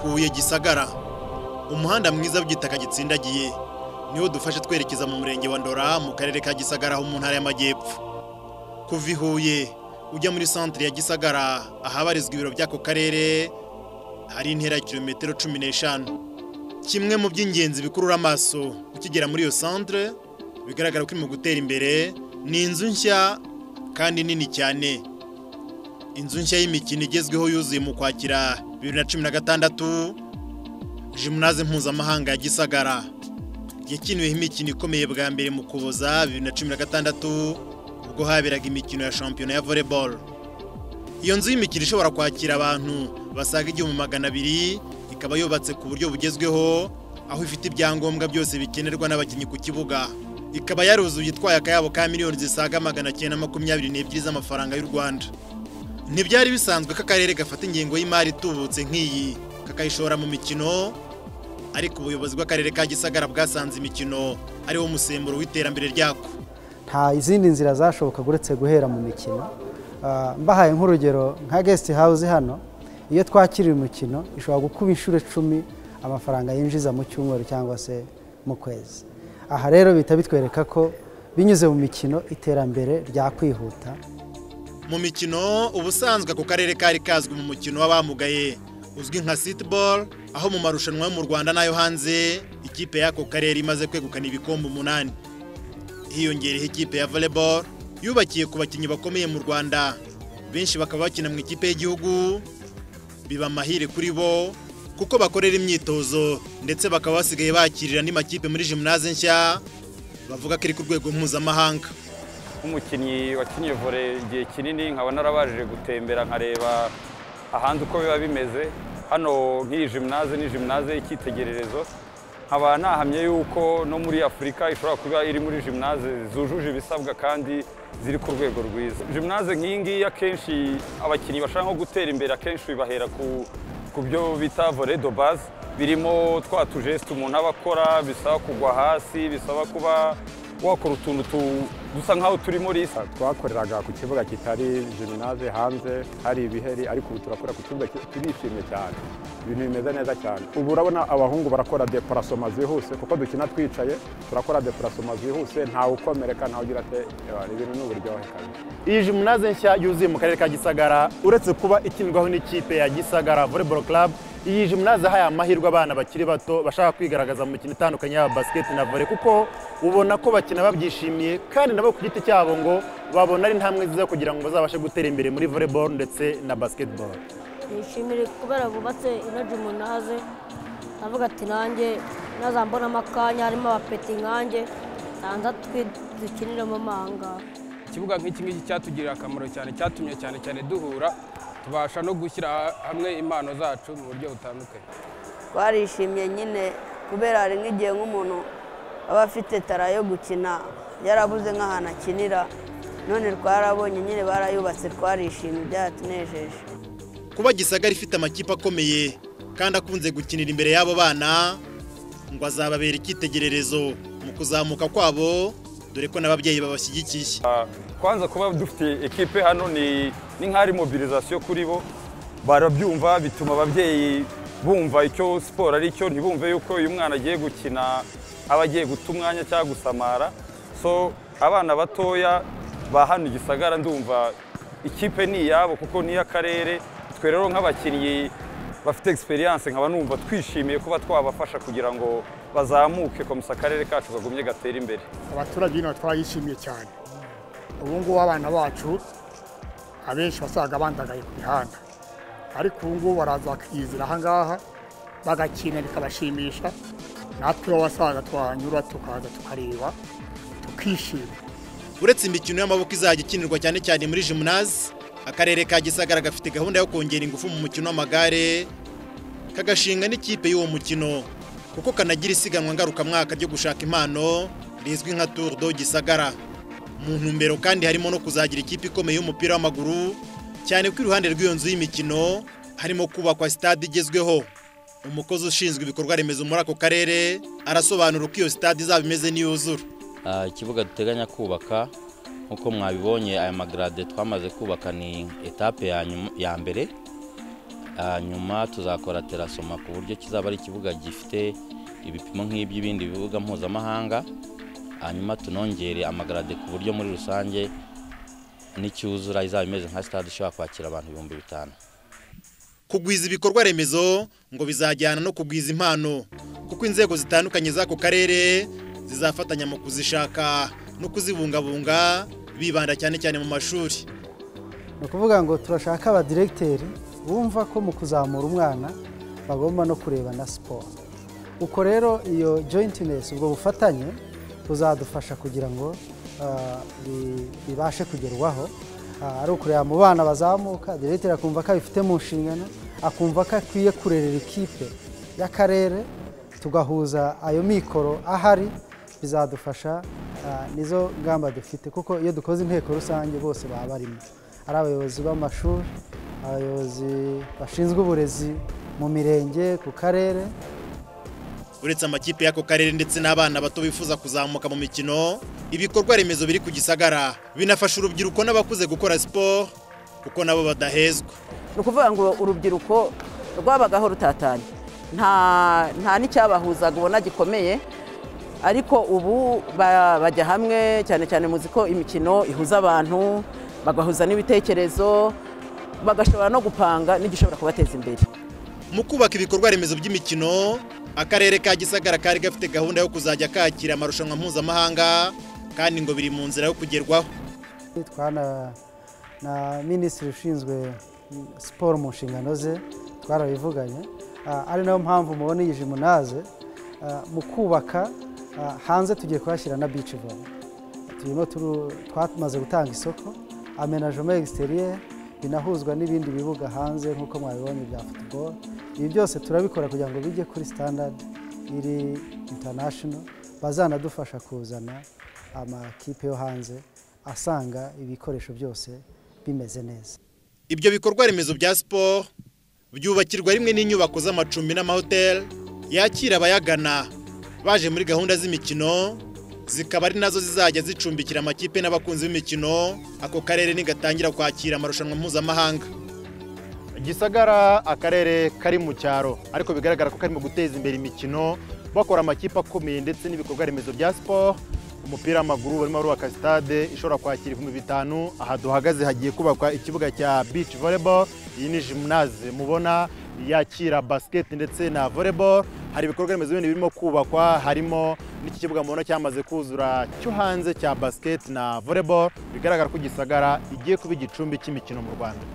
Huye Gisagara, umuhanda mwiza w'igitaka gitsindagiye niwo dufashe twerekeza mu murenge wa Ndora mu karere ka Gisagara ho mu ntara y'Amajyepfo. Kuva i Huye ujya muri centre ya Gisagara ahabarizwa ibiro by'ako karere hari intera ya kilometero 15. Kimwe mu by'ingenzi bikurura amaso ukigera muri iyo centre bigaragara ko irimo gutera imbere ni inzu nshya kandi nini cyane. Inzu nshya y'imikino igezweho yuzuye mu Kwakira 2016, Gymnase mpuzamahanga ya Gisagara yakiniweho imikino ikomeye bwa mbere mu Kuboza 2016 ubwo haberaga imikino ya shampiyona ya volleyball. Iyo nzu y'imikino ishobora kwakira abantu basaga 1200, ikaba yubatse ku buryo bugezweho aho ifite ibyangombwa byose bikenerwa n'abakinnyi ku kibuga. Ikaba yaruzuye itwaye akayabo ka miliyoni zisaga 922 z'amafaranga y'u Rwanda. Ntibyari bisanzwe ko akarere gafata ingengo y'imari itubutse nk'iyi kakayishora mu mikino, ariko ubuyobozi bw'akarere ka Gisagara bwasanze imikino ariwo musemburo w'iterambere ryako. Nta izindi nzira zashoboka uretse guhera mu mikino. Mbahaye nk'urugero nka guest house hano, iyo twakiriye umukino ishobora gukuba inshuro 10 amafaranga yinjiza mu cyumweru cyangwa se mu kwezi. Aha rero bita bitwereka ko binyuze mu mikino iterambere ryakwihuta. Mu mikino ubusanzwe ako karere kari kazwi mu mukino w'abamugaye uzwi nka sitball, aho mu marushanwa yo mu Rwanda n'ayo hanze ikipe y'ako karere imaze kwegukana ibikombe 8. Hiyongereho ikipe ya volleyball yubakiye ku bakinnyi bakomeye mu Rwanda, benshi bakaba bakina mu ikipe y'igihugu. Biba amahire kuri bo kuko bakorera imyitozo ndetse bakaba basigaye bakirira andi makipe muri gymnase nshya bavuga ko iri ku rwego mpuzamahanga. Nk'umukinnyi wakinnye volley igihe kinini nkaba narabashije gutembera nkareba ahandi uko biba bimeze. Hano nk'iyi gymnase ni gymnase y'icyitegererezo, nkaba nahamye yuko no muri Afurika ishobora kuba iri muri gymnase zujuje ibisabwa kandi ziri ku rwego rwiza. Gymnase nk'iyi ngiyi akenshi abakinnyi bashaka nko gutera imbere akenshi bibahera ku byo bita volley de base, birimo twa tujeste umuntu aba akora bisaba kugwa hasi, bisaba kuba wakora utuntu dusa nkaho turi muri isa. Twakoreraga ku kibuga kitari gymnase hanze hari ibiheri, ariko ubu turakora ku kibuga, turishimye cyane, ibintu bimeze neza cyane. Ubu urabona abahungu barakora déplacement zihuse kuko dukina twicaye, turakora déplacement zihuse, ntawe ukomereka, ntawe ugira ate, ibintu ni uburyohe kabisa. Iyi gymnase nshya yuzuye mu karere ka Gisagara uretse kuba ikinirwaho n'ikipe ya Gisagara Volleyball Club, iyi gymnase yahaye amahirwe abana bakiri bato bashaka kwigaragaza mu mikino itandukanye yaba basket na volley, kuko ubona ko bakina babyishimiye kandi nabo ku giti cyabo ngo babona ari intambwe nziza kugira ngo bazabashe gutera imbere muri volleyball ndetse na basketball. Nishimire kubera bubatse ino gymnase, ndavuga ati nanjye nazambonamo akanya harimo abapeti nkanjye ntanza dukinire mu mahanga. Ikibuga nk'iki ngiki cyatugirira akamaro cyane, cyatumye cyane cyane duhura tubasha no gushyira hamwe impano zacu mu buryo butandukanye. Twarishimye nyine kubera hari nk'igihe nk'umuntu aba afite talent yo gukina yarabuze nk'ahantu akinira, none twarabonye nyine barayubatse, twarishimye, byatunejeje. Kuba Gisagara ifite amakipe akomeye kandi akunze gukinira imbere y'abo bana ngo azababera icyitegererezo mu kuzamuka kwabo, dore ko n'ababyeyi babashyigikiye. Kwanza kuba dufite ekipe hano ni nk'ari mobilisation kuri bo, barabyumva, bituma ababyeyi bumva icyo siporo ari cyo, ntibumve yuko uyu mwana agiye gukina aba agiye guta umwanya cyangwa gusamara. So abana batoya ba hano Gisagara ndumva ikipe ni iyabo kuko ni iy'akarere. Twe rero nk'abakinnyi bafite experience nkaba numva twishimiye kuba twabafasha kugira ngo bazamuke komisa akarere kacu kagumye gatera imbere. Abaturage hino twayishimiye cyane. Ubu ngubu abana bacu abenshi basaga bandagaye ku mihanda, ariko ubu ngubu baraza bakiyizira aha ngaha bagakina bikabashimisha, natwe wasaga twahanyura tukaza tukareba tukishima. Uretse imikino y'amaboko izajya ikinirwa cyane cyane muri gymnase, akarere ka Gisagara gafite gahunda yo kongera ingufu mu mukino w'amagare, kagashinga n'ikipe y'uwo mukino kuko kanagira isiganwa ngarukamwaka ryo gushaka impano rizwi nka Tour de Gisagara. Mu ntumbero kandi harimo no kuzagira ikipe ikomeye y'umupira w'amaguru, cyane ko iruhande rw'iyo nzu y'imikino harimo kubakwa stade igezweho. Umukozi ushinzwe ibikorwa remezo muri ako karere arasobanura uko iyo stade izaba imeze niyuzura. Ikibuga duteganya kubaka nkuko mwabibonye, aya magrade twamaze kubaka ni étape ya mbere. Nyuma tuzakora terasoma ku buryo kizaba ari ikibuga gifite ibipimo nk'iby'ibindi bibuga mpuzamahanga. Hanyuma tunongere amagarade ku buryo muri rusange n'icyuzura izaba imeze nka stade ishobora kwakira abantu 5000. Kugwiza ibikorwa remezo ngo bizajyana no kugwiza impano, kuko inzego zitandukanye z'ako karere zizafatanya mu kuzishaka no kuzibungabunga, bibanda cyane cyane mu mashuri. Ni ukuvuga ngo turashaka abadiregiteri bumva ko mu kuzamura umwana bagomba no kureba na siporo. Uko rero iyo jointiness, ubwo bufatanye buzadufasha kugira ngo bibashe kugerwaho. Ari ukureba mu bana bazamuka, diregiteri akumva ko abifite mu nshingano, akumva ko akwiye kurerera ikipe y'akarere, tugahuza ayo mikoro ahari, bizadufasha. Nizo ngamba dufite, kuko iyo dukoze inteko rusange bose baba barimo, ari abayobozi b'amashuri, abayobozi bashinzwe uburezi mu mirenge, ku karere. Uretse amakipe y'ako karere ndetse n'abana bato bifuza kuzamuka mu mikino, ibikorwa remezo biri ku Gisagara binafasha urubyiruko n'abakuze gukora siporo, kuko nabo badahezwa. Ni ukuvuga ngo urubyiruko rwabagaho rutatanye, nta n'icyabahuzaga ubona gikomeye, ariko ubu bajya hamwe cyane cyane muzi ko imikino ihuza abantu, bagahuza n'ibitekerezo, bagashobora no gupanga n'igishobora kubateza imbere. Mu kubaka ibikorwa remezo by'imikino, akarere ka Gisagara kari gafite gahunda yo kuzajya kakira amarushanwa mpuzamahanga, kandi ngo biri mu nzira yo kugerwaho. Twana na minisitiri ushinzwe siporo mu nshingano ze twarabivuganye, ari nayo mpamvu mubona iyi jimunaze mu kubaka hanze tugiye kuhashyira na beach volley. Turimo twamaze gutanga isoko, aménagement extérieur binahuzwa n'ibindi bibuga hanze nk'uko mwabibonye bya football. Ibi byose turabikora kugira ngo bijye kuri standard iri international, bazanadufasha kuzana amakipe yo hanze asanga ibikoresho byose bimeze neza. Ibyo bikorwa remezo bya siporo byubakirwa rimwe n'inyubako z'amacumbi n'amahoteli yakira abayagana baje muri gahunda z'imikino, zikaba ari nazo zizajya zicumbikira amakipe n'abakunzi b'imikino ako karere nigatangira kwakira amarushanwa mpuzamahanga. Gisagara akarere kari mu cyaro, ariko bigaragara ko karimo guteza imbere imikino, bakora amakipe akomeye ndetse n'ibikorwa remezo bya siporo. Umupira w'amaguru barimo barubaka stade ishobora kwakira 5000. Aha duhagaze hagiye kubakwa ikibuga cya beach volleyball. Iyi ni gymnase mubona yakira basket ndetse na volleyball. Hari ibikorwa remezo bindi birimo kubakwa, harimo n'iki kibuga mubona cyamaze kuzura cyo hanze cya basket na volleyball. Bigaragara ko Gisagara igiye kuba igicumbi cy'imikino mu Rwanda.